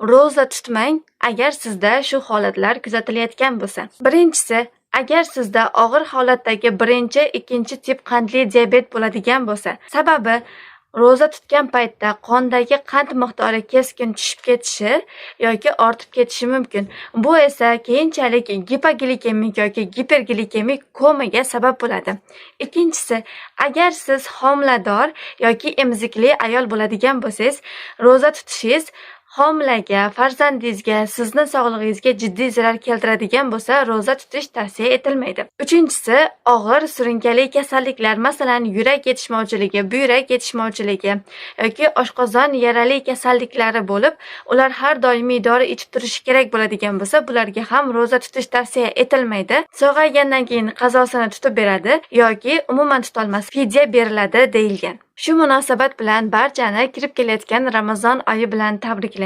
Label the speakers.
Speaker 1: Ro'za tutmang, agar sizda shu holatlar kuzatilayotgan bo'lsa. Birinchisi, agar sizda og'ir holatdagi birinchi, ikkinchi tip qandli diabet bo'ladigan bo'lsa, sababi ro'za tutgan paytda qondagi qand miqdori keskin tushib ketishi yoki ortib ketishi mumkin. Bu esa keyinchalik gipoglikemik yoki giperglikemik komaga sabab bo'ladi. Ikkinchisi, agar siz homilador yoki emizikli ayol bo'ladigan bo'lsangiz, ro'za tutishingiz homilaga, farzandingizga, sizni sog'lig'ingizga jiddiy zarar keltiradigan bo'lsa, ro'za tutish tavsiya etilmaydi. Uchinchisi, og'ir surunkali kasalliklar, masalan, yurak yetishmovchiligi, buyrak yetishmovchiligi yoki oshqozon yarali kasalliklari bo'lib, ular har doimiy dori ichib turishi kerak bo'ladigan bo'lsa, bularga ham ro'za tutish tavsiya etilmaydi. Sog'aygandan keyin qazosini tutib beradi yoki umuman tutolmas, fidya beriladi deyilgan. Shu munosabat bilan barchani kirib kelayotgan Ramazon oyi bilan tabriklayman.